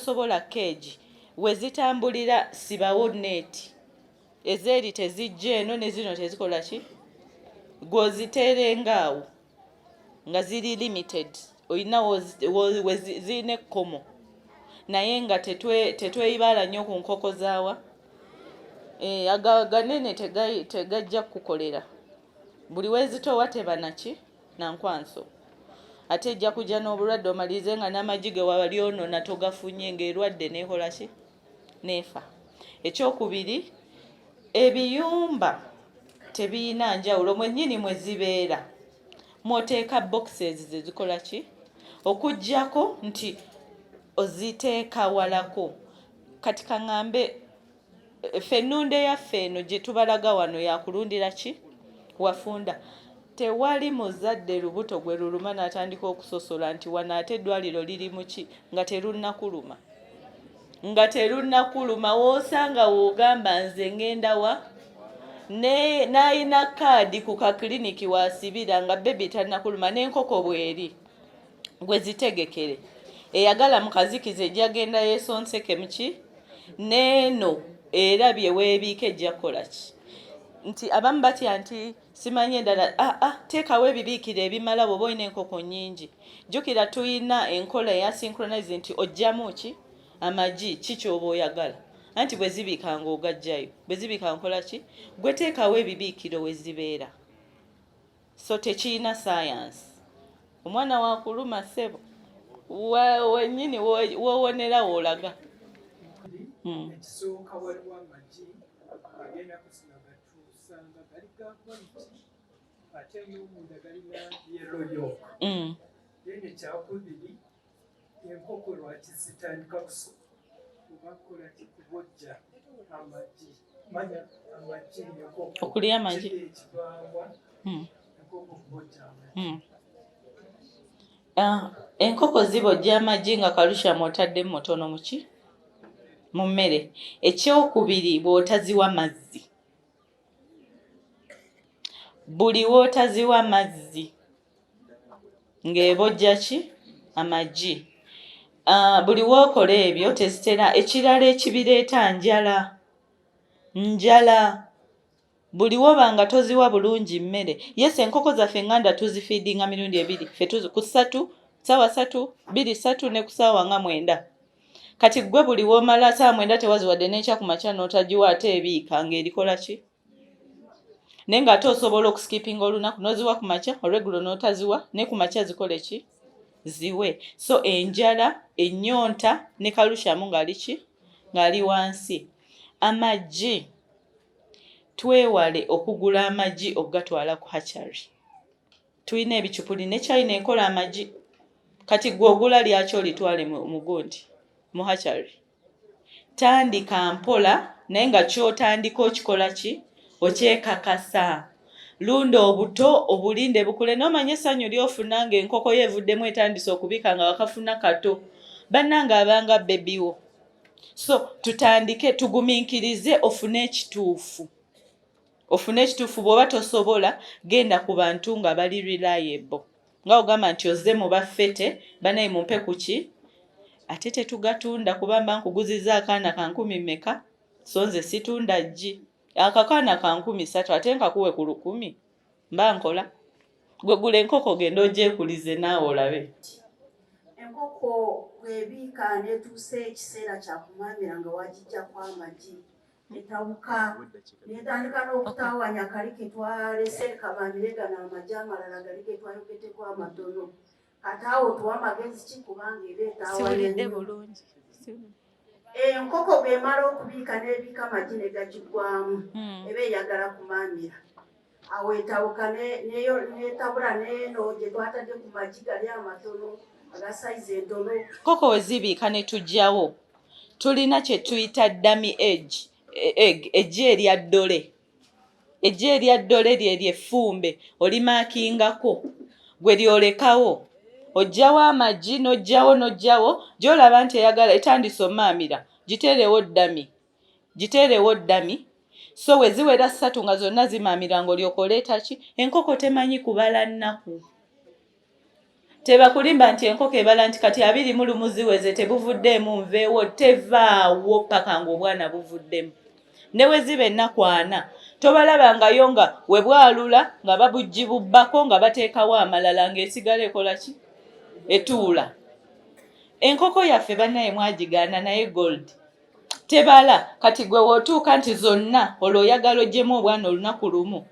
tosobola cage, we zitambulira sibawo net. Ezeeri tezijja eno ne zino tezikola ki, gw'oziteerenga awo nga ziri limited, olina zirina ekkomo, naye nga tetweyibaala nnyo ku nkoko zaawa. Eh, aga ganene tegajja kukukolera. Buli weezitoowa teba naki nankwanso, ate ejja kujja n'obulwadde, omalirize nga n'amagi ge wabali onona togafunye, ng'erwadde neekola ki, neefa. Ekyokubiri, ebiyumba tebiyina njawulo, mwennyini mwe zibeera mwoteeka boxes ze zikola ki, okuggyako nti oziteeka walako. Kati kaŋŋambe, ffe ennunda eyaffe eno gye tubalaga wano yakulundira ki, wafunda. Tewali muzadde lubuto gwe luluma n'atandika okusosola nti wano ate eddwaliro liri mu ki, nga terunnakuluma, nga terunnakuluma. Woosanga woogamba nze ngenda wa, n'ayina kaadi ku kakiliniki waasibira nga baby tannakuluma. N'enkoko bweri gwe zitegekere, eyagala mu kazikiza ejja genda yeesonseke muki, n'eno erabye weebiika ejja kukola ki. Nti abamu batya nti simanyi endala. Ah, ah, teekawo ebibiikiro ebimala bw'oba olina enkoko nnyingi. Jjukira tuyina enkola eya synchronize nti oggyamu ki amagi ki ky'oba oyagala, anti bwe zibiika ng'ogajjayo, bwe zibiika nkola ki, gwe teekawo ebibiikiro we zibeera. So tekiyina science. Omwana wakuluma ssebo, wennyini woowonera woolaga. Ekisooka, waliwo amagi agenda kusina gatuusanga gali ga white, ate ng'omunda galina yellow yolk. Then ekyakubiri, enkoko lwaki zitandika oba kukola ki, kubojja amagi, manya amagi enkoko Okulya amagi. Kiri ekivaawa enkoko okubojja amagi? Ah, enkoko zibojja amagi nga calcium otaddemu mutono muki, mu mmere. Ekyokubiri, bw'otaziwa mazzi, buli w'otaziwa mazzi ng'ebojja ki, amagi. Ah, buli w'okola ebyo tezitera. Ekirala ekibireeta, njala, njala. Buli woba nga toziwa bulungi mmere. Yes, enkoko zaffe enganda tuzifeedinga mirundi ebiri, ffe ku 3, saawa 3, 2, 3 ne ku saawa nga 9. Kati gwe buli womala saawa 9 tewaziwadde, n'enkya ku makya n'otagiwa, ate ebiika ng'erikola ki? Naye ng'ate osobola okuskipinga olunaku n'oziwa ku makya, olweggulo n'otaziwa, ne ku makya zikole ki, ziwe. So enjala, ennyonta ne calcium ng'ali ki, ng'ali wansi. Amagi, twewale okugula amagi okugatwala ku hatchery. Tulina ebicupuli ne China ekola amagi. Kati gwe ogula lyaki olitwale mu gundi, mu hatchery? Tandika mpola, naye nga kyotandika okikola ki, okyekakasa. Lunda obuto, obulinde bukule, n'omanya essanyu ly'ofuna ng'enkoko yo evuddemu etandise okubika nga wakafuna kato. Bannange, abanga baby wo. So tutandike, tugumiikirize, ofune ekituufu, ofune ekituufu. Bw'oba tosobola, genda ku bantu nga bali reliable, nga ogamba nti ozze mu baffete banaye, mumpe ku ki, ate tetugatunda kuba mba nkuguzizza akaana ka nkumi mmeka. So nze situnda ggi, akakaana ka 3000 ate nkakuwe ku 1000, mba nkola. Gwe gula enkoko, genda ogyekulize naawe olabe. Enkoko bw'ebiika netuusa ekiseera kya kumamira nga wagijjako amagi, etabuka netandika n'okutaawanya kali ke twalese kamamire gano amagi amalala gali ge twayogeddeko amatono. Kati awo tuwa amagezi ki, kubanga eba etaawanya Siwulidde nnyo? bulungi. Enkoko bw'emala okubiika n'ebiika amagi ne gagigwamu, eba eyagala kumamira. Awo etabuka netabula n'eno gye twatadde ku magi gali amatono aga sayizi entono. Nkoko we zibiika ne tugyawo, tulina kye tuyita dummy egg, egg, eggi erya ddole. Eggi erya ddole lyeryo effumbe olimaakingako, gwe lyolekawo. Oggyawo amagi n'oggyawo n'oggyawo gy'olaba nti eyagala etandise omaamira, giteerewo dummy, giteerewo dummy. So we ziwera 3 nga zonna zimaamira, ng'olyoka oleeta ki. Enkoko temanyi kubala nnaku. Tebakulimba nti enkoko ebala nti kati 21 ziweze tebuvuddeemu nveewo, tevaawo paka ng'obwana buvuddemu. Ne bwe ziba ennaku 40 tobalabangayo nga we bwalula nga babugibubbako nga bateekawo amalala ng'esigala ekola ki? Etuula. Enkoko yaffe bannaye mwagigaana naye gold tebala. Kati gwe w'otuuka nti zonna olwo oyagala oggyemu obwana olunaku lumu,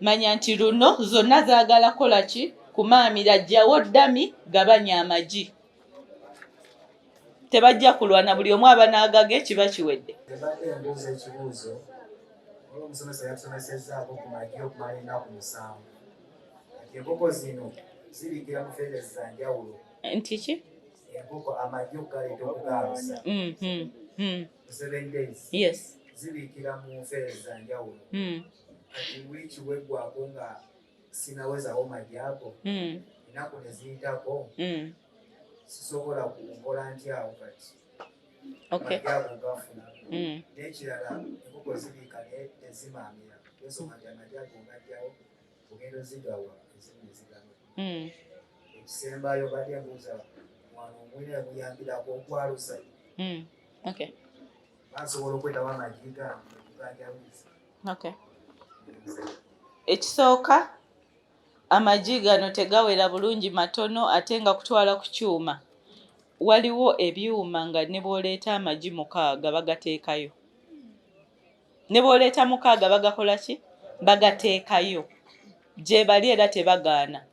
manya nti luno zonna zaagala kukola ki? Kumaamira. Ggyawo ddami, gabanya amagi, tebajja kulwana, buli omu aba n'agage, kiba kiwedde. Mbadde mbuuza ekibuuzo. Olwo omusomesa yatusomesezzaako ku magi okumala ennaku 7. Kati enkoko zino zibiikira mu phases za njawulo. Nti ki? Enkoko amagi okugaleeta okugaalusa 7 days zibiikira mu phases za njawulo. Kati wiiki weggwako nga sinawezawo magi ago, ennaku ne ziyitako, sisobola kunkola ntyawo kati amagi ago gafuna? N'ekirala, enkoko zibiika naye tezimaamira, ensonga nti amagi ago ngajjawo ogenda ozigawa, ezimu nezigama. Ekisembayo, badde mbuuza wano omwina emuyambirako okwalusa, basobola okwetawo amagi gange okuganjaluza? Okay. Ekisooka, amagi gano tegawera bulungi, matono, ate nga kutwala ku kyuma. Waliwo ebyuma nga ne bw'oleeta amagi 6 bagateekayo, ne bw'oleeta 6 bagakola ki? Bagateekayo gye bali era tebagaana.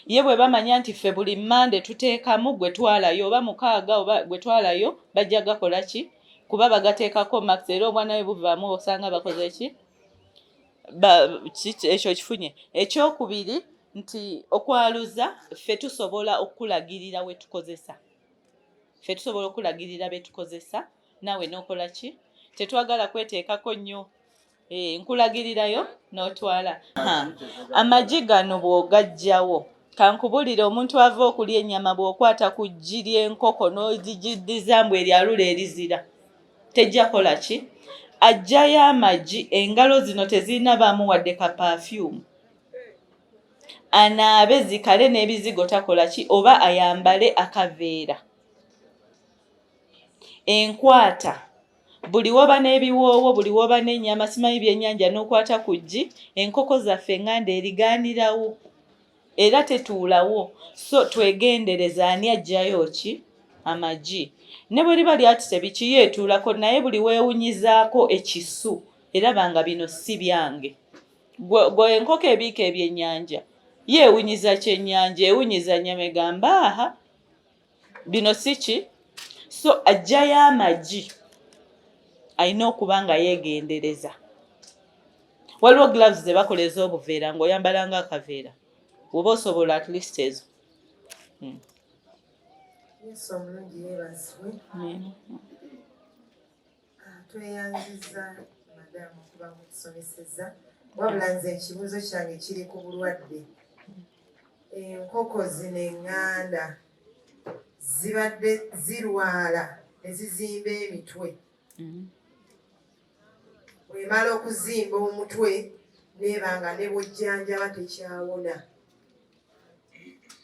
Ye bwe bamanya nti ffe buli Mmande tuteekamu, gwe twalayo oba 6 oba gwe twalayo, bajja gakola ki? Kuba bagateekako max, era obwana bwe buvaamu osanga bakoze ki? Ekyo kifunye. Ekyokubiri nti okwaluza, ffe tusobola okukulagirira we tukozesa, ffe tusobola okulagirira be tukozesa, naawe n'okola ki? Tetwagala kweteekako nnyo. Nkulagirirayo n'otwala. Amagi gano bw'ogaggyawo, kankubulire, omuntu ava okulya ennyama, bw'okwata ku ggi ly'enkoko n'ogigiddiza mbu eryalula erizira, tejja kola ki? Aggyayo amagi, engalo zino tezirina baamu wadde ka perfume, anaabe zikale n'ebizigo, takola ki? Oba ayambale akaveera. Enkwata buli woba n'ebiwoowo, buli woba n'ennyama, simanyi byennyanja, n'okwata ku ggi, enkoko zaffe eŋŋanda erigaanirawo era tetuulawo. So twegendereza ani aggyayo ki amagi. Ne bwe liba lyatise biki, yo etuulako, naye buli weewunyizaako ekisu eraba nga bino si byange. Gwe enkoko ebiika ebyennyanja yeewunyiza kyennyanja, ewunyiza nnyama, egamba aha, bino si ki. So aggyayo amagi alina okuba nga yeegendereza. Waliwo gloves ze bakola ez'obuveera ng'oyambala nga akaveera, oba osobola at least ezo. Yesu omulungi yeebazibwe. Ah, tweyanziza madamu okuba mutusomeseza, wabula nze ekibuuzo kyange kiri ku bulwadde. Enkoko zino eŋŋanda zibadde zirwala ne zizimba emitwe. Bwemala okuzimba omutwe neeba nga ne bwojjanjaba tekyawona.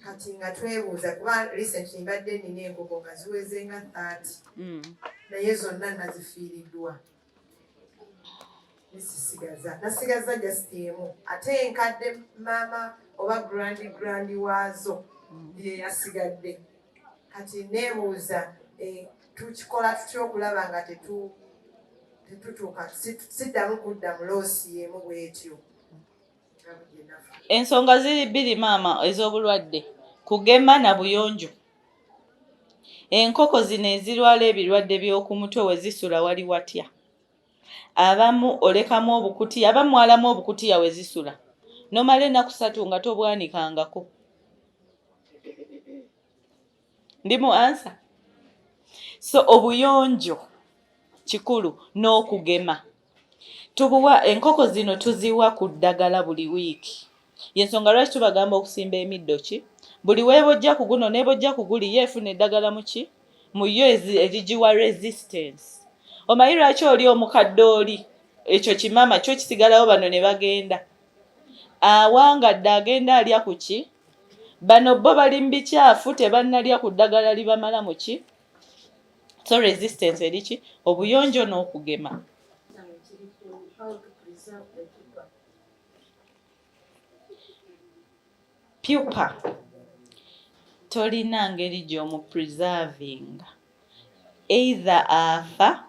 Kati nga twebuuza, kuba recently mbadde nina enkoko nga ziweze nga 30, naye zonna nazifiiriddwa, nesisigaza, nasigaza just emu, ate enkadde maama oba grand grand waazo ye yasigadde. Kati neebuuza, tukikola tutya okulaba nga tetutuuka siddamu kudda mu loss emu bwetyo nga bwe nafa? Ensonga ziri bbiri, maama, ez'obulwadde: kugema na buyonjo. Enkoko zino ezirwala ebirwadde by'oku mutwe, we zisula wali watya? Abamu olekamu obukutiya, abamu mwalamu obukutiya we zisula, nomala ennaku 3 nga tobwanikangako. Ndi mu answer. So obuyonjo kikulu n'okugema. Tubuwa enkoko zino, tuziwa ku ddagala buli wiiki. Yensonga lwaki tubagamba okusimba emiddo ki buli weebojja ku guno neebojja ku guli, ye efuna eddagala muki mu yo erigiwa resistance. Omanyi lwaki oli omukadde oli ekyo kimama kyo kisigalawo, bano ne bagenda awangadde, agenda alya ku ki? Bano bo bali mu bikyafu, tebannalya ku ddagala libamala mu ki, so resistance eri ki? Obuyonjo n'okugema. Pupa tolina ngeri gy'omu preservinga, either afa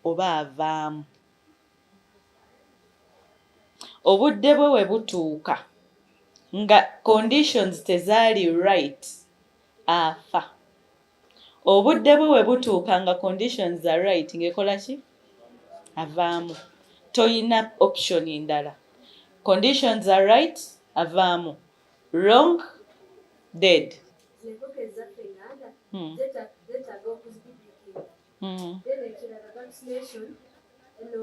oba avaamu. Obudde bwe we butuuka nga conditions tezaali right, afa. Obudde bwe we butuuka nga conditions are right, ng'ekola ki? Avaamu. Toyina option ndala. Conditions are right, avaamu. Wrong, dead. Enkoko ezaffe enganda zetaaga okuzibikinga. Then ekirala, vaccination eno,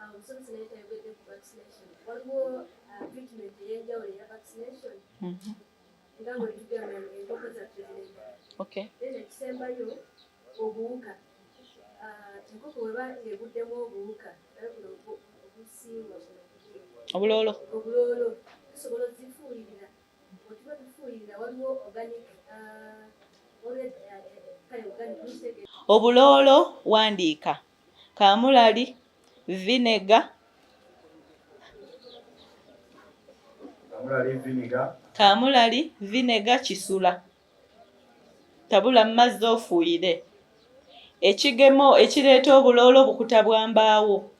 omusomesa naye tayogedde ku vaccination. Waliwo treatment ey'enjawulo eya vaccination nga bwe tugamba enkoko zaffe zino? Then ekisembayo, obuwuka. Enkoko weba ng'eguddemu obuwuka, buno obusiiwa buno, obuloolo, obuloolo, tusobola ozifuuyirira? Bwe tufuuyirira, waliwo organic, kale organic mukitegeera. Obuloolo, wandiika kamulali, vinegar. Kamulali, vinegar. Kamulali, vinegar, kisula, tabula mu mazzi ofuuyire. Ekigemo ekireeta obuloolo, bukuta bwa mbaawo.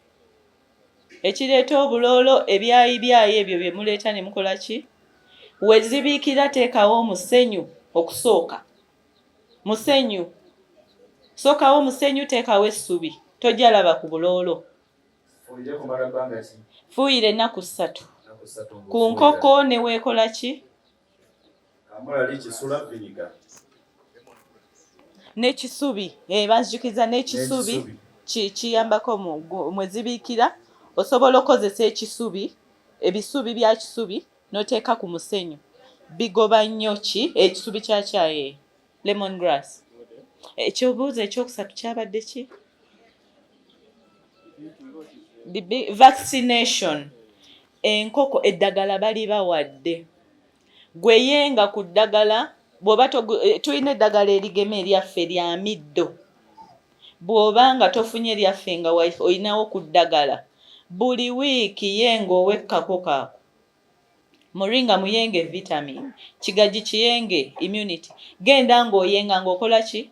Ekireeta obuloolo, ebyayibyayi ebyo bye muleeta ne mukola ki? We zibiikira, teekawo omusenyu okusooka. Musenyu, sookawo omusenyu, teekawo essubi, tojja laba ku buloolo. Fuuyire kumala bbanga ki? Fuuyira ennaku 3. Ennaku 3. Ku nkoko ne weekola ki? Kamulali, kisula, vinegar. N'ekisubi, banzijukiza n'ekisubi. N'ekisubi. Kiyambako mwe zibiikira. Osobola okukozesa ekisubi, ebisubi bya kisubi n'oteeka ku musenyu, bigoba nnyo ki ekisubi kya kyayi, lemon grass. Ekyobuuzo ekyokusatu kyabadde ki? Vaccination. Enkoko eddagala balibawadde, gwe yenga ku ddagala. Bw'oba tulina eddagala erigema eryaffe lya middo. Bw'oba nga tofunye lyaffe, nga olinawo ku ddagala, buli wiiki yenga owekkako kaako. Moringa muyenge, vitamin kigaji kiyenge, immunity. Genda ng'oyenga ng'okola ki,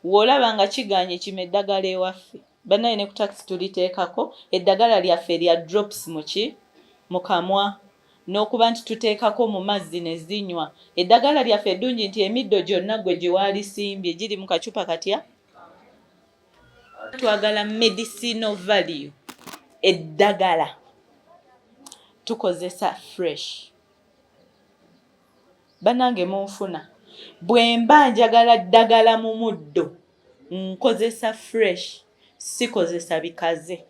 w'olaba nga kiganye, kima eddagala ewaffe. Bannaye, ne ku taxi tuliteekako eddagala lyaffe lya drops muki mu kamwa, n'okuba nti tuteekako mu mazzi ne zinywa. Eddagala lyaffe eddungi nti emiddo gyonna gwe gye waalisimbye giri mu kacupa katya. Twagala medicinal value. Eddagala tukozesa fresh. Bannange, munfuna? Bwe mba njagala ddagala mu muddo, nkozesa fresh, sikozesa bikaze.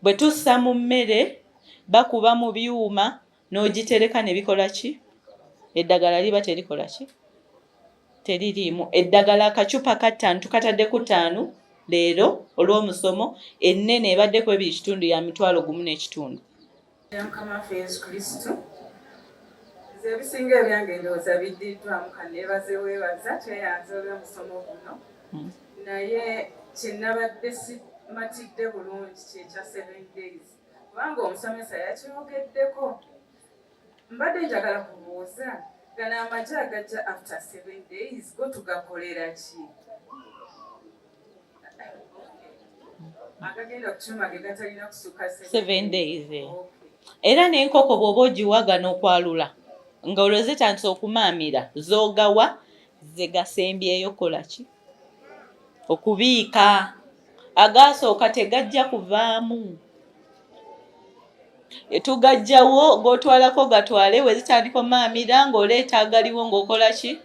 Bwe tussa mu mmere, bakuba mu byuma n'ogitereka ne bikola ki, eddagala liba terikola ki, teririimu. Eddagala akacupa ka 5, tukatadde ku 5 leero olw'omusomo. Ennene ebaddeko 2.5 ya 1,500. Ya Mukama waffe Yesu Kristo. Nze ebisinga ebyange ndowooza biddiddwamu. Kaneebaze, weebaza, tweyanza olw'omusomo guno. Naye kyenabadde simatidde bulungi kyekya 7 days, kubanga omusomesa yakyogeddeko. Mbadde njagala kubuuza, gano amagi agajja after 7 days go tugakolera ki? Agagenda ku kyuma ge gatalina kusukka 7 days, eh. Era n'enkoko bw'oba ogiwaga n'okwalula nga olwo zitandise okumaamira, z'ogawa ze gasembyeyo kola ki okubiika. Agaasooka tegajja kuvaamu, tugajjawo. G'otwalako gatwale, we zitandika omaamira ng'oleeta agaliwo ng'okola ki,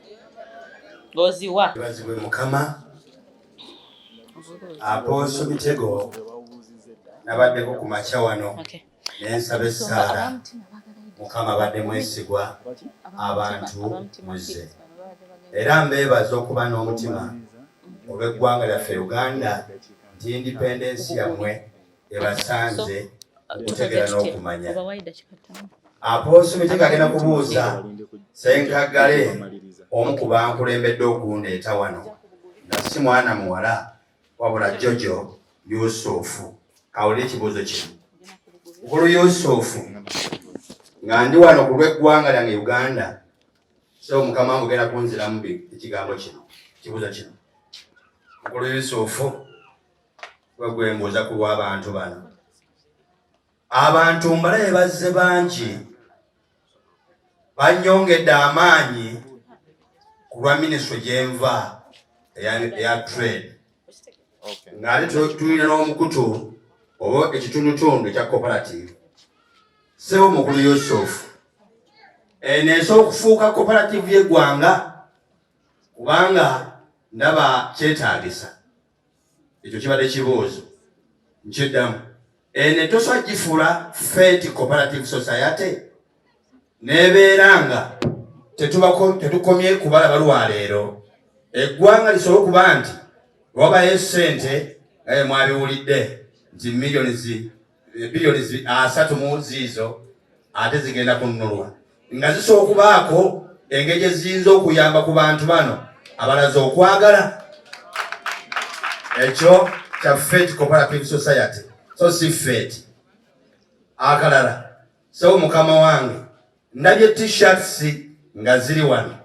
ng'oziwa. Bazibwe Mukama. Apostle Mitego, nabaddeko ku makya wano nensaba essaala. Mukama abadde mwesigwa, abantu muzze, era mbeebaza okuba n'omutima olw'eggwanga lyaffe Uganda, nti independence yammwe ebasanze okutegeera n'okumanya. Apostle Mitego agenda kubuuza Ssenkaggale omu ku bankulembedde okundeeta wano nga si mwana muwala wabula Jojo Yusufu. Kawulire ekibuuzo kino. Mukulu Yusufu, nga ndi wano ku lw'eggwanga lyange Uganda, so mukama wange ogenda kunziramu ekigambo kino, ekibuuzo kino. Mukulu Yusufu, gwe gwembuuza ku lw'abantu bano. Abantu mbalabe bazze bangi, bannyongedde amaanyi ku lwa minisitule gyenva eya trade, ng'ate tulina n'omukutu oba ekitundutundu ekya cooperative. Ssebo mukulu Yusufu, eno esobola okufuuka cooperative y'eggwanga kubanga ndaba kyetaagisa. Ekyo kibadde kibuuzo nkiddamu. Eno tosobola gifuula Fet Cooperative Society nebeera nga tetukomye kubalaba lwaleero, eggwanga lisobole okuba nti wabayo essente nga bwe mwabiwulidde nti miliyoni biliyoni 30 mu ziizo ate zigenda kununulwa, nga zisobola okubaako engeri gye ziyinza okuyamba ku bantu bano abalaze okwagala. Ekyo kya Fet Cooperative Society, so si Fet akalala. So mukama wange, ndabye t-shirts nga ziri wano,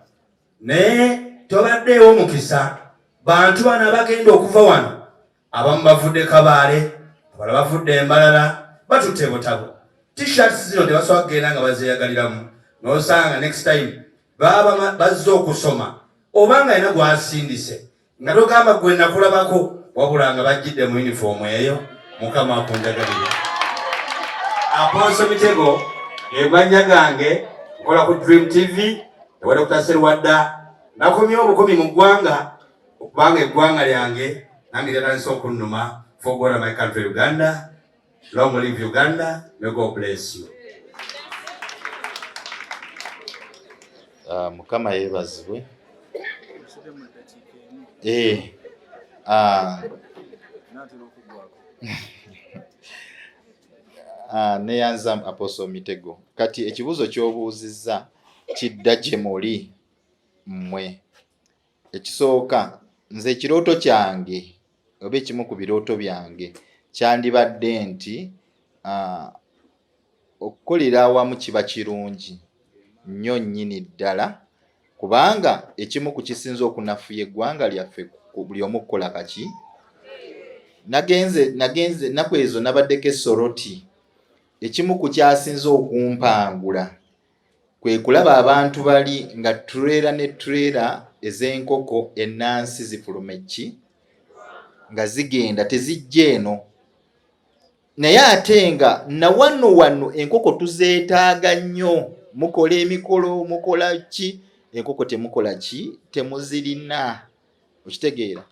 naye tobaddeewo mukisa bantu bano abagenda okuva wano. Abamu bavudde Kabaale, abalala bavudde Embalala, batutte butabo. T-shirts zino tebasobola kugenda nga bazeeyagaliramu, n'osanga next time baba bazze okusoma oba nga alina gwasindise nga togamba gwe nakulabako, wabula nga bajjidde mu uniform eyo. Mukama akunjagalire. Apostle Mitego emannya gange, nkola ku Dream TV ewa Dr. Serwadda. Nakomye obukumi mu ggwanga okubanga eggwanga lyange nange lyatandise okunnuma. For God and my country Uganda, long live Uganda, may God bless you. Mukama yeebazibwe. Eh, neyanza Apostle Mitego. Kati ekibuuzo ky'obuuzizza kidda gye muli mmwe. Ekisooka, nze ekirooto kyange oba ekimu ku birooto byange kyandibadde nti okukolera awamu kiba kirungi nnyo nnyini ddala, kubanga ekimu ku kisinza okunafuya eggwanga lyaffe buli omu kukola kaki. Nagenze ennaku ezo nabaddeko e Soroti. Ekimu ku kyasinze okumpangula kwe kulaba abantu bali nga trailer ne trailer ez'enkoko ennansi zifuluma ki nga zigenda tezijja eno, naye ate nga nawano wano enkoko tuzeetaaga nnyo. Mukola emikolo, mukola ki, enkoko temukola ki, temuzirina, okitegeera?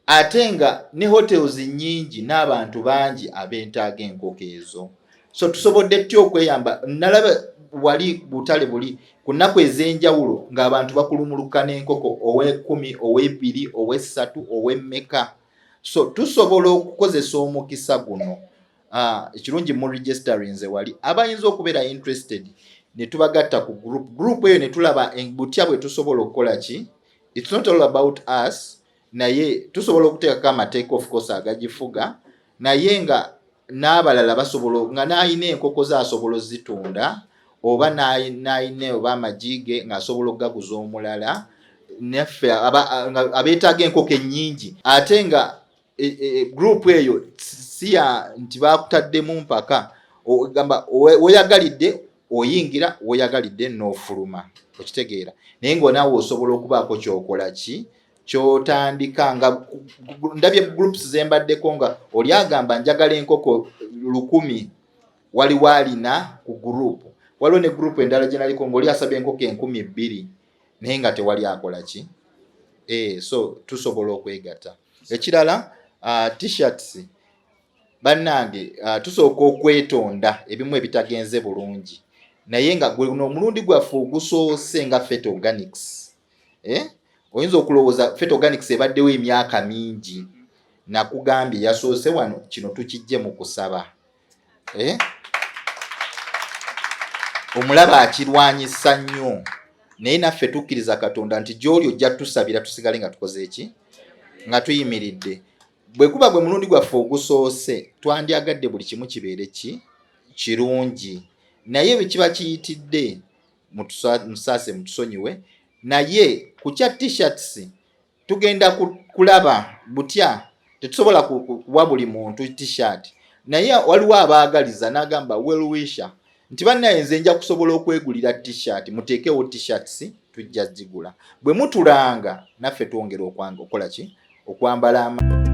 Ate nga ne hotels nnyingi n'abantu bangi abeetaaga enkoko ezo. So tusobodde tutya okweyamba? Nalaba wali butale buli ku nnaku ez'enjawulo ng'abantu bakulumuluka n'enkoko, ow'ekumi, ow'ebiri, ow'essatu, ow'emmeka. So tusobola okukozesa omukisa guno. Ekirungi mu registerinze wali abayinza okubeera interested ne tubagatta ku group eyo ne tulaba butya bwe tusobola okukola ki. It's not all about us, naye tusobola okuteekako amateeka of course agagifuga, naye nga n'abalala basobola, nga n'alina enkoko ze asobola ozitunda, oba n'alina oba amagi ge ng'asobola okugaguza omulala, naffe abeetaaga enkoko ennyingi. Ate nga group eyo si ya nti bakutaddemu mpaka, ogamba weyagalidde oyingira, weyagalidde n'ofuluma, okitegeera? Naye ng'onaawe osobola okubaako kyokola ki kyotandika. Nga ndabye groups zembaddeko nga oli agamba njagala enkoko 1000, waliwo alina ku group, waliwo ne group endala gye naliko ng'oli asabye enkoko 2000, naye nga tewali akola ki. So tusobola okwegatta. Ekirala, t-shirts, bannange, tusooka okwetonda ebimu ebitagenze bulungi, naye nga guno omulundi gwaffe ogusoose nga Fet Organics, eh? Oyinza okulowooza Fet Organics ebaddewo emyaka mingi. Nakugambye yasoose wano, kino tukijje mu kusaba, eh? Omulaba akirwanyisa nnyo, naye naffe tukkiriza Katonda nti gy'oli ojja tusabira tusigale nga tukoze eki, nga tuyimiridde. Bwe kuba gwe mulundi gwaffe ogusoose, twandyagadde buli kimu kibeere ki kirungi, naye bwe kiba kiyitidde mutusaase, mutusonyiwe. Naye ku kya T-shirts tugenda kulaba butya. Tetusobola kuwa buli muntu T-shirt, naye waliwo abaagaliza n'agamba well wisher nti bannaye nze nja kusobola okwegulira T-shirt, muteekewo T-shirts tujja zigula. Bwe mutulanga naffe twongera okukola ki, okwambala.